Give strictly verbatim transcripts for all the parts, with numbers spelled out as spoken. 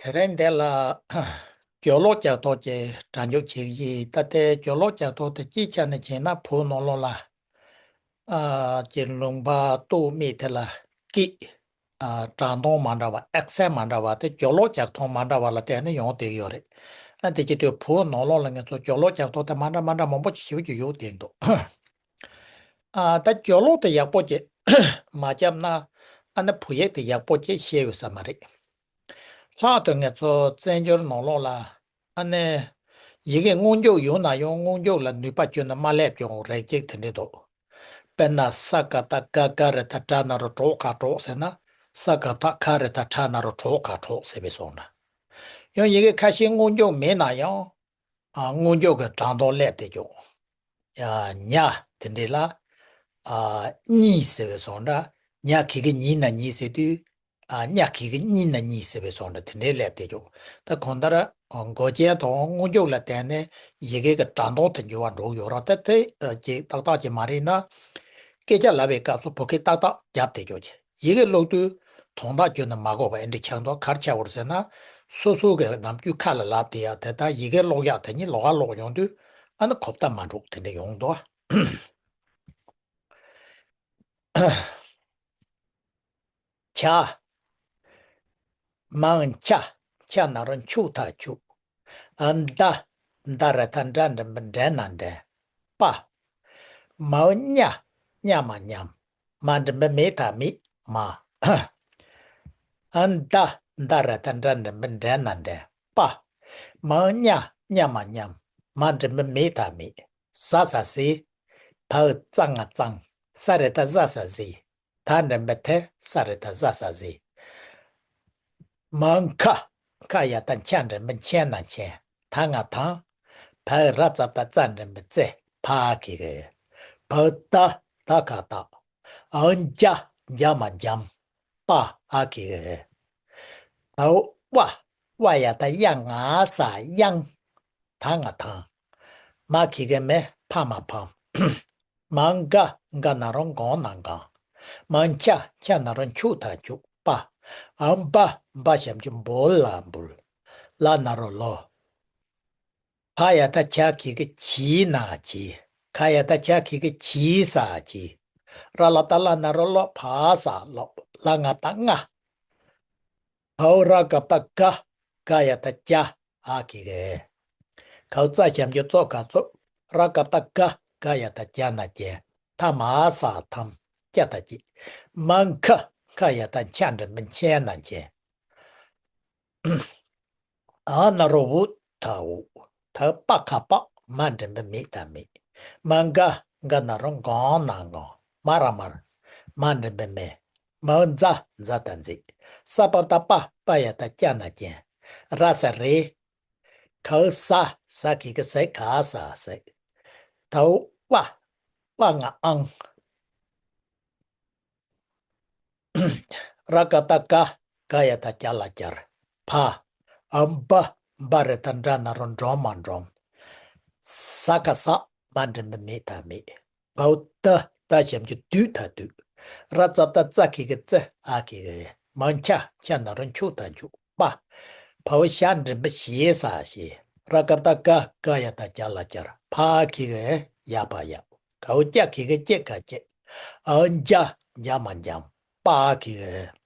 དེ་རིང་འདི་ལ་སྦྱོར་ཀློག་རྒྱག་ཐོག་ཅིག་སྒྲ་འཇུག་བྱེད་ཀྱི་ཡིན། ད་ལྟའི་སྦྱོར་ཀློག་རྒྱག་ཐོག་དེ་སྤྱིའི་ཆ་ནས་བྱས་ན་བོད་ནང་ལོགས་ལ་ཨ་ཀྱི་ལུང་པ་སྟོད་སྨད་དེ་ལ་སྐད་ཨ་གྲགས་སྟངས་མ་འདྲ་བ། ཨེག་སེན་མ་འདྲ་བ་དེ་སྦྱོར་ཀློག་རྒྱག་ཐོག་མ་འདྲ་བ་ལ་བརྟེན་ནས་ཡོང་བསྡད་ཡོད་རེད། ཨ་དེ་བྱེད་དུས་བོད་ནང་ལོགས་ལ་ང་ཚོ་སྦྱོར་ཀློག་རྒྱག་ཐོག་དེ་མ་འདྲ་མ་འདྲ་མང་པོ་ཅིག་ཞེ་པོ་ཅིག་ཡོད་བསྡད་འདུག་ཨ་ད་སྦྱོར་ཀློག་དེ་ཡག་པོ་ཅིག་མ་བརྒྱབ་ན་ཨ་ནི་བོད་ཡིག་དེ་ཡག་པོ་ཅིག་ཤེས་ཡོད་ས་མ་རེད། ལྷག་ཏུ་ང་ཚོ་བཙན་བྱོལ་ནང་ལོགས་ལ་ཨ་ནི་ཡི་གེ་སྔོན་འཇུག་ཡོད་ན་ཡང་སྔོན་འཇུག་ལ་ནུས་པ་ཅུང་ནས་མ་སླེབས་ཀྱང་རེད་ཅིག་དེ་འདྲ་འདུག་དཔེར་ན་ས་ག་བཏགས་སྒ་སྒ་རེ་བཏགས་སྒྲ་ན་རོ་གྲོགས་ག་གྲོགས་ཟེར་ན། ས་ག་བཏགས་ཁ་རེ་བཏགས་ཁྲ་ན་རོ་གྲོགས་ག་གྲོགས་ཟེར་བའི་བཟོ་འདྲ། ཡང་ཡི་གེ་ཁ་ཤས་སྔོན་འཇུག་མེད་ན་ཡང་ཨ་སྔོན་འཇུག་གི་གྲགས་སྟངས་སླེབས་བསྡད་ཀྱང་། ཡ་ཉ་དེ་འདྲ་ལ་ཨ་གཉིས་ཟེར་བའི་བཟོ་འདྲ། ཉ་གི་གུ་ཉི་ན་གཉིས་ཟེར་དུས་ཨ་ཉ་གི་གུ་གཉི་ན་གཉིས་ཟེར་བའི་བཟོ་འདྲ་དེ་འདྲ་སླེབས་བསྡད་ཀྱང་། ད་གང་ལྟར་འགོག་རྐྱེན་དང་སྔོན་འཇུག་ལ་བརྟེན་ནས་ཡི་གེ་གི་གྲགས་སྟངས་དེ་འགྱུར་བ་འགྲོ་གི་ཡོད་རེད། ད་དེ་ཅིག་ཏག་ཏག་ཅིག་མ་རེད་ན། སྐད་ཆ་ལབ་པའི་སྐབས་སུ་བོད་སྐད་ཏག་ཏག་རྒྱབ་བསྡད་ཀྱང་། ཡི་གེ་ཀློག་དུས་དོན་དག་ཁྱོན་ནས་མ་གོ་བ་ཨེ་འདྲ་ཆགས་འདུག་ག་རེ་ཆགས་ཡོད་རེད་ཟེར་ན། སོ་སོ་གི་ནམ་རྒྱུན་ཁ་ལ་ལབ་བསྡད་ཡ་དེ་དང་ཡི་གེ་ཀློག་ཡག་དེ་གཉིས་ལོགས་ཀ་ལོགས་ཡོང་དུས་ཨ་ནི་གོ་བརྡ་མ་འགྲོ་དེ་འདྲ་ཡོང་འདུག་ཆ། མ་འོག་ཆ། ཆ་ན་རོ་མཆོག་ཐ་མཆོག་ཨ་མདའ། མདའ་རེ་ཐ་འདྲ་འགྲེང་བུ་འདྲེ་ན་འདྲེན། པ། མ་འོག་མཉའ། མཉམ་མ་མཉམ། མ་འགྲེང་བུ་མེ་ཐ་མེད། མ། ཨ་མདའ། མདའ་རེ་ཐ་འདྲ་འགྲེང་བུ་འདྲེ་ན་འདྲེན། པ། མ་འོག་མཉའ། མཉམ་མ་མཉམ། མ་འགྲེང་བུ་མེ་ཐ་མེད། ཟ་ས་ཟེ། བ་འོག་ཙ་ང་ཙང་། ས་རེ་ཐ་ཟ་ས་ཟེ། ད་འགྲེང་བུ་ཐེ། ས་རེ་ཐ་ཟ་ས་ཟེ། མ་འོག་མཁའ། མཁའ་ཡ་བཏགས་མཁྱ་འགྲེང་བུ་མཁྱེན་ན་མཁྱེན། ད་ང་དང་། བ་འོག་ར་ཙ་བཏགས་རྩ་འགྲེང་བུ་རྩེ། བ་འོག་གི་གུ། བ་འོག་ད། ད་ག་བཏགས། འ་འོག་འཇའ། འཇམ་མ་འཇམ། པ་འོག་གི་གུ། ད་འོག་དབའ། དབའ་ཡ་བཏགས་དབྱ་ང་ས་དབྱངས། ད་ང་དང་། མ་གི་གུ་མེ། ཕ་མ་ཕམ། མ་འོག་ག། ག་ན་རོ་གང་ན་གང་། མ་འོག་ཆ། ཆ་ན་རོ་མཆོག་ཐ་མཆོག་པ། འ་འོག་འབའ། འབའ་ཞབས་ཀྱུ་འབུ་ལ་འབུལ། ལ་ན་རོ་ལོ། བ་ཡ་བཏགས་བྱ་གི་གུ་བྱི་ན་བྱིས། ག་ཡ་བཏགས་གྱ་གི་གུ་གྱིས་ས་གྱིས། ར་ལ་བཏགས་རླ་ན་རོ་རློ། བ་ས་རློབས། ལ་ང་བཏགས་རྔ། ག་འོག་ར་ག་བཏགས་རྒ། རྒ་ཡ་བཏགས་རྒྱ། འ་གི་གུ། ག་འོག་ཙ་ཞབས་ཀྱུ་རྩོ་ག་རྩོབ། ར་ག་བཏགས་རྒ། རྒ་ཡ་བཏགས་རྒྱ་ན་རྒྱན། ཐ་མ་ས་ཐམས། རྒྱ་ད་སྐྱེ། མ་འོག་མཁའ། མཁའ་ཡ་བཏགས་མཁྱ་འགྲེང་བུ་མཁྱེན་ན་མཁྱེན། འ་ན་རོ་འུ་ད་འུག་ད་འོག་པ་ག་པགས། མ་འགྲེང་བུ་མེ་ད་མེད། མ་འོག་ག། ག་ན་རོ་གང་ན་གང་། མ་ར་མར། མ་འགྲེང་བུ་མེ། མ་འོག་མཛའ། མཛའ་ད་མཛེས། ས་པ་བཏགས་སྤ། སྤ་ཡ་བཏགས་སྤྱ་ན་སྤྱན། ར་ས་རེད། ག་འོག་ཟ། ཟ་གི་གུ་ཟེ། ག་ས་ཟེ། ད་འོག་དབའ། དབའ་ང་ཨང་། ར་ག་བཏགས་རྒ། རྒ་ཡ་བཏགས་རྒྱ་ལ་རྒྱར། བ། འ་འོག་འབའ། འབའ་རེ་ད་འབྲ་ན་རོ་འབྲོ་མ་འབྲོམ། ཟ་ག་ཟགས། མ་འགྲེང་བུ་མེ་ད་མེད། བ་འོག་ད། ད་ཞབས་ཀྱུ་དུ་ད་དུས། ར་ཙ་བཏགས་རྩ་གི་གུ་རྩི། འ་གི་གུ་འི། མ་འོག་འཁྱ། འཁྱ་ན་རོ་འཁྱུ་ད་འཁྱུ། པ། བ་འོག་ཞ་འགྲེང་བུ་ཞེ་ས་ཞེས། ར་ག་བཏགས་རྒ། རྒ་ཡ་བཏགས་རྒྱ་ལ་རྒྱར། ཕ་གི་གུ་ཡ་ཕ་ཡབ། ག་འོག་ཀྱ་གི་གུ་ཀྱེ་ག་ཀྱེད། འ་འོག་འཇ། འཇ་མ་འཇམ། པ་གི་གུ།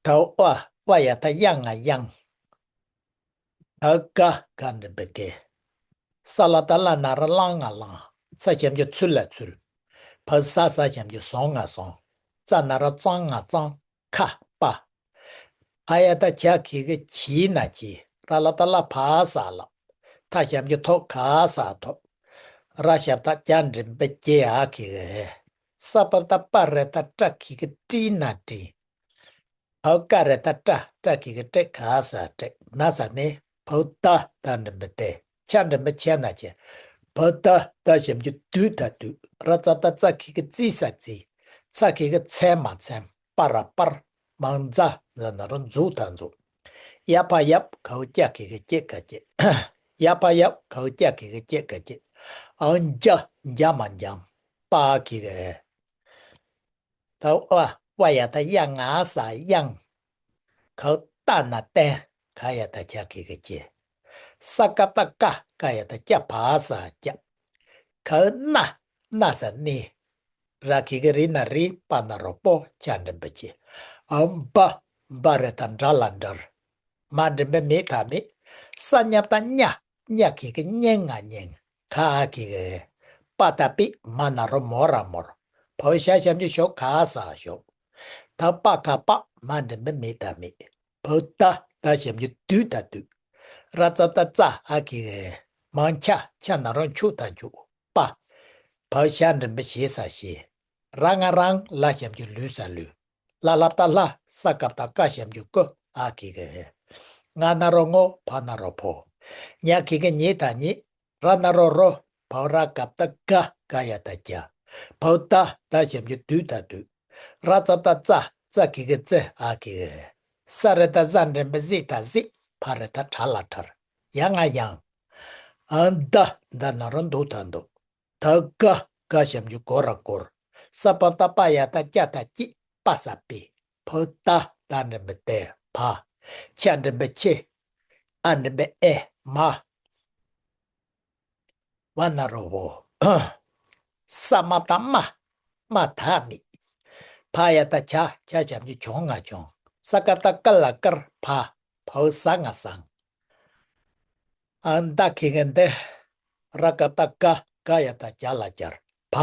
ད་འོག་དབའ། དབའ་ཡ་བཏགས་དབྱ་ང་དབྱངས། ད་འོག་ག། ག་འགྲེང་བུ་གེ། ས་ལ་བཏགས་སླ་ན་རོ་སླང་ང་སླངས། ཚ་ཞབས་ཀྱུ་ཚུ་ལ་ཚུལ། བ་འོག་ཟ། ཟ་ཞབས་ཀྱུ་ཟོ་ང་བཟོངས། ཙ་ན་རོ་ཙང་ང་བཙངས། ཁ། པ། བ་ཡ་བཏགས་བྱ་གི་གུ་བྱིས་ན་བྱིས། ར་ལ་བཏགས་རླ། བ་ས་རླབས། ཐ་ཞབས་ཀྱུ་ཐོ། ག་ས་ཐོབ། ར་ཞབས་བཏགས་རྒྱ་འགྲེང་བུ་རྒྱེ། འ་གི་གུ་འི། ས་པ་བཏགས་སྤ། རེ་ད་བཀྲ་གི་གུ་བཀྲིས་ན་བཀྲིས། བ་འོག་ཀ། རེ་ད་བཀྲ། བཀྲ་གི་གུ་བཀྲི། ག་ས་བཀྲི། ན་ས་ནི། བ་འོག་ད། ད་འགྲེང་བུ་དེ། འཁྱ་འགྲེང་བུ་འཁྱེད་ན་འཁྱེད། བ་འོག་ད། ད་ཞབས་ཀྱུ་དུ་ད་དུས། ར་ཙ་བཏགས་རྩ་གི་གུ་རྩི་ས་རྩིས། ཚ་གི་གུ་ཚེ་མ་ཚེམས། པ་ར་པར། མ་འོག་འཛ། འཛ་ན་རོ་འཛུ་ད་འཛུ། ཡ་ཕ་ཡབ། ག་འོག་ཀྱ་གི་གུ་ཀྱེ་ག་ཀྱེད། ཡ་ཕ་ཡབ། ག་འོག་ཀྱ་གི་གུ་ཀྱེ་ག་ཀྱེད། འ་འོག་འཇ། འཇ་མ་འཇམ། པ་གི་གུ་འི། ད་འོག་དབའ། པ་ཡ་ད་ཡ་ང་ས་དབྱངས། གའུ་ཏ་ན་བསྟན། ག་ཡ་ད་གྱ་གི་གུ་གྱི། ས་ཀ་བཏགས་སྐ། ཀ་ཡ་ད་སྐྱ། བ་ས་སྐྱབས། གའུ་ན། ན་ས་གནས། ར་གི་གུ་རི་ན་རིས། པ་ན་རོ་པོ། ཆ་འགྲེང་བུ་ཆེ། འ་འབའ། འབའ་ར་ད་འབྲ་ལ་འབྲར། མ་འགྲེང་བུ་མེ་ད་མེད། ས་ཉ་བཏགས་སྙ། སྙ་གི་གུ་སྙན། ང་སྙན། ག་གི་གུ་ག། པ་ད་པི། མ་ན་རོ་མོ། ར་མོར། བའོ་ཞ་ཞབས་ཀྱུ་ཞོ། ག་ས་ཞོགས། ད་པ་ག་པགས། མ་འགྲེང་བུ་མེ་ད་མེད། བའོ་ད། ད་ཞབས་ཀྱུ་དུ་ད་དུས། ར་ཙ་བཏགས་རྩ། འ་གི་གུ་འ། མང་ཆ། ཆ་ན་རོ་འཁྱུ་ད་འཁྱུག། པ། བའོ་ཞ་འགྲེང་བུ་ཞེ་ས་ཞེས། ར་ང་རང་། ལ་ཞབས་ཀྱུ་ལུ་ས་ལུས། ལ་ལ་བཏགས་ལྷ། ས་ཀ་བཏགས་སྐ་ཞབས་ཀྱུ་སྐུ། འ་གི་གུ་འི། ང་ན་རོ་ངོ་། བ་ན་རོ་བོ། ཉ་གི་གུ་ཉེ་ད་ཉེ། ར་ན་རོ་རོ། བའོ་ར་ག་བཏགས་རྒ། རྒ་ཡ་ད་རྒྱ། བའོ་ད། ད་ཞབས་ཀྱུ་དུ་ད་དུས། ར་ཙ་བཏགས་རྩ། རྩ་གི་གུ་རྩི། འ་གི་གུ་འི། ས་ར་ད་ཟ་འགྲེང་བུ་ཟི་ད་གཟི། ཕ་ར་ད་བྲ་ལ་བྲར། ཡ་ང་ཡང་། འ་ད། ད་ན་རོ་འདུ་ད་འདུག། ད་ག། ག་ཞབས་ཀྱུ་གོ་ར་གོར། ས་པ་བཏགས་སྤ་ཡ་བཏགས་སྤྱ་ད་སྤྱི། པ་ས་པི། བའོ་ད། ད་འགྲེང་བུ་དེ། བ། ཆ་འགྲེང་བུ་ཆེ། འ་འགྲེང་བུ་འེ། མ། བ་ན་རོ་བོ། ས་མ་བཏགས་སྨ། སྨ་ད་མི། བ་ཡ་བཏགས་བྱ། བྱ་ཞབས་ཀྱུ་བྱོ་ང་བྱོང་། ས་ཀ་བཏགས་སྐ་ལ་སྐར། བ། བའོ་ཟ་ང་ཟང་། འ་ད་གི་གུ་འདི། ར་ག་བཏགས་རྒ། རྒ་ཡ་བཏགས་རྒྱ་ལ་རྒྱར། བ།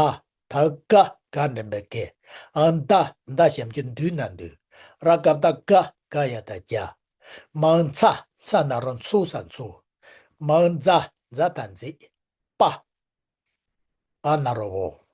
ད་ག། ག་འགྲེང་བུ་གི། འ་ད། ད་ཞབས་ཀྱུ་འདུ་ན་འདུས། ར་ག་བཏགས་རྒ། རྒ་ཡ་བཏགས་རྒྱ། མང་ཚ། ཚ་ན་རོ་འཚུ་ས་འཚུ། མང་ཛ། ཛ་ད་མཛེས། པ། འ་ན་རོ་བོ།